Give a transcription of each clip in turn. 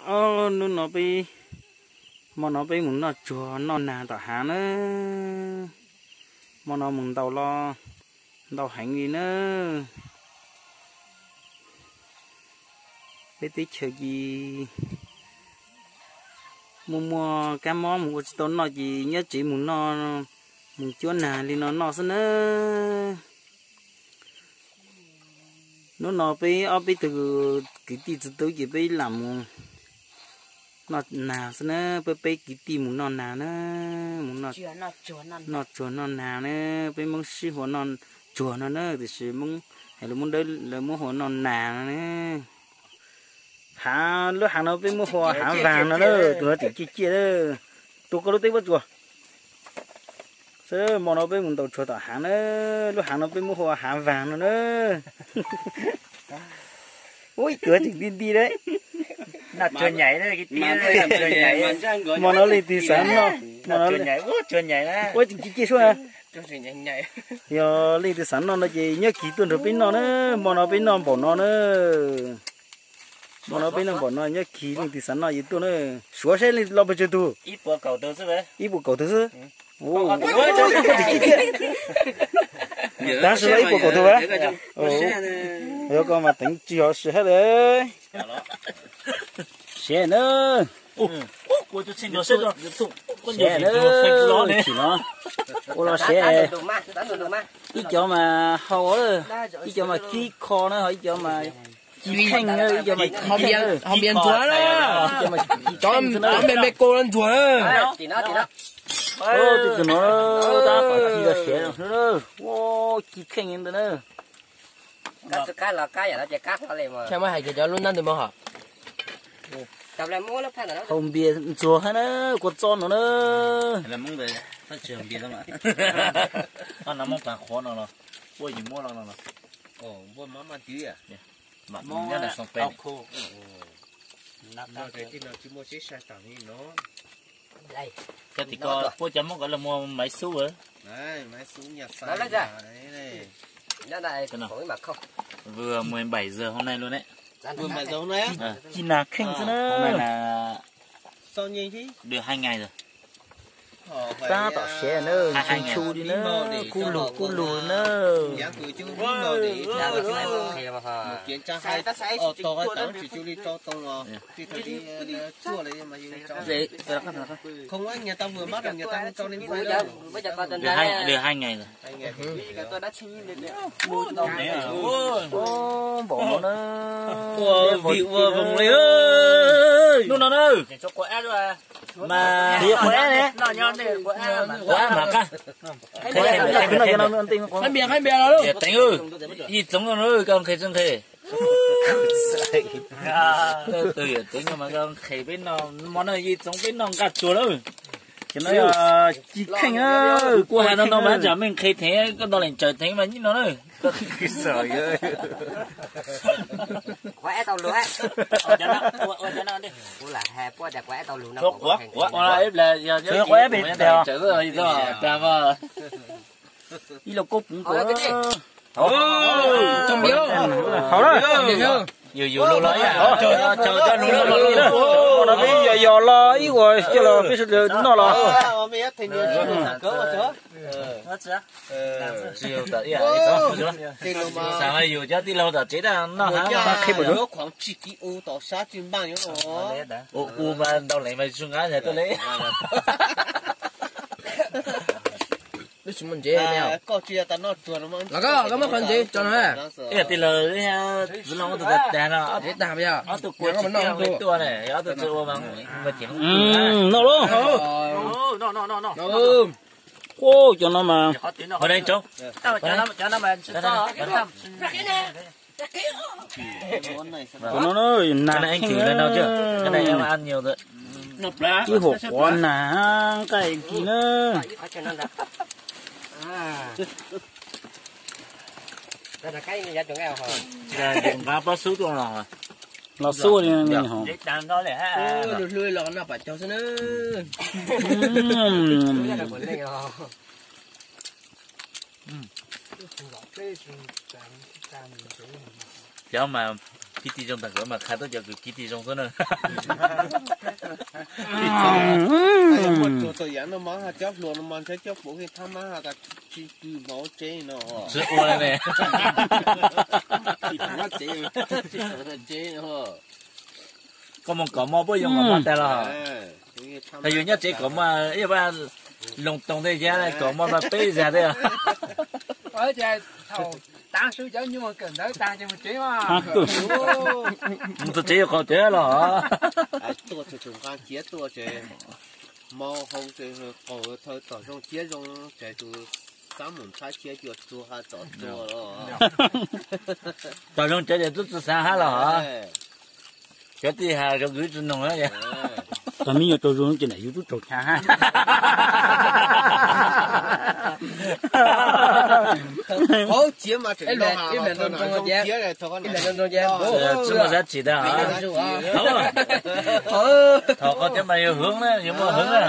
Ob hnub no peb, hmo no peb mus noj tsuag noj nag tom hav na. Hmo no mus ntaus los ntau heev li na. Peb teb chaws ces muaj muaj kab mob mus ua tsis tau noj ces nyob tsev mus noj, mus cuab nag li no noj xwb na. Hnub no peb ob peb tug kwv tij txiv tub ces peb lam mus noj nag xwb na, peb peb kwv tij mus noj nag na, mus noj tsuag noj nag na, peb Hmoob sib hua noj tsuag no na, tiam sis Hmoob, lawv Hmoob Dawb lawv muab hua noj nag no na. Hav, lub hav no peb muab hua hav vaag no na, tus no tseem ciaj ciaj na. Tua koj lub teb pob tsuas. Xwb, hmo no peb mus ntaus tsuag tom hav na, lub hav no peb muab hua hav vaag no na. Ub, ib tug tseem nti nti lawm. Hmo no leej twg xav noj, ua tseem ciaj ciaj suab. Yog leej twg xav noj no ces nyob kis tuaj nrog peb noj na, hmo no peb noj npaum no na. Hmo no peb noj npaum no, nyob kis leej twg xav noj ces tuaj na. Suav saib leej twg los pes tsawg tug. Ib puas kaum tug xwb. Tab sis los ib puas kaum tug a. Yog koj mas teev tsis yog sis hab lawm. Siav na. Siav na. Chim no ua los siav. Ib cov mas hau, ib cov mas kib kho na, ho ib cov mas ci kheej, ib cov mas ci kheej, ib cov mas ci kheej xwb na. Cov me me ko ntsuag. Tus no tab tom ci los siav, ua ci kheej ntawd na. Muab hais kiag cov lub nab ntawd mus hom. Hau npias ntsuag hab na, kua txob no na. Cov tim ko puab cov Hmoob ko los muag maiv xub. Vừa mười bảy giờ hôm nay luôn đấy. Ci nag kheej xwb na. Được hai ngày rồi. Tab tom siav na, ntshe ntshu li na, kub lug kub lug na. Được hai, được hai ngày rồi. Npaum no na. Ua vim ua voos li. Hnub no na. Mas quav mas qab. Teev, Yij Txoov no koj nqhis tsis nqhis? Tus yawm txiv no mas koj nqhis peb noj, hmo no Yij Txoov peb noj nqaj tsuag lawm. Ces no yog Ci Kheej, kuv hais no no mas tsam mej nqhis theev, koj nto leem tsawm theev mas nyob no na. Ib lauj kaub puv nkaus. Haus na. Yus yus lug los ib yam, no peb yos yos los ib uas coj los peb sawv daws noj los. Tsis yog, yus cov tij laug tom tsev noj hab. Ua ua mas ntau leej mas tsis nqa tuaj li. Los koj, koj muab qhov ntsev tso no. Ib yam tij laug txiv laug ob tug tag tag no, ob tug kua tsis tuaj ne, ob tug tsis ua mas ces noj lauj. Ua cov no mas, cov no na, nag kheej. Ib huam quav nag nqaij kis na. Los xub li ho. Cov mas Kiv tij zoo tag kuv mas qha tuaj cov kws kiv tij zoo xwb na. Muaj tug tau yav no mas cov hluas no mas ntshe cov puav kev thab mab has tas tsis pw hauv tsev no. Tsis ua li ne. Koj mus kom moj puab yoo kom moj tag los. Yus nyob tsev kom moj ib pab loo toog tej yab kom moj pab peb zag tej. Ces thaum tav su cov nyuj kawm ntawv tag ces mus tsev mas. Mus txog tsev yuav qaug cawv los. Tuaj txog tus nqaa ciav tuaj ces hmo hau ces qaug thawj tom zoo ciav zoo ces tus xab mus txhab ciav cua txua ha tom tua los. Tom zoo cawv ces twb tsis xav hab los. Cov tij has zoo kwv tsis noog. Tag me nyuam rau zoo ces nam yus tub raug chav hab. Qaug ciav mas tseem tsis muaj zab tsi tag. Thaum qaug ciav mas yus hwv na, yus muaj hwv na.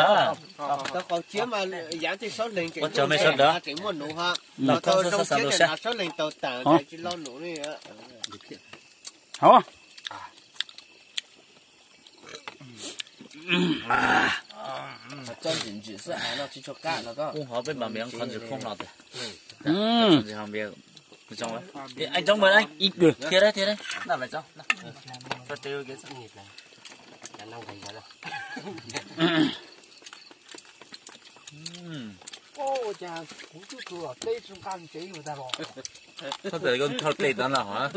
Qaug ciav mas yav tej sawv leeg tseem muaj nuv ha. Thaum zoo ciav ces sawv leeg tau tas tsis lo nuv li. Kuj hov peb mas npias qhov ntsis khoob hlo tiag. Ntsis ho npias zoo, ib kws thiab thiab. Thauj tes tod no hov.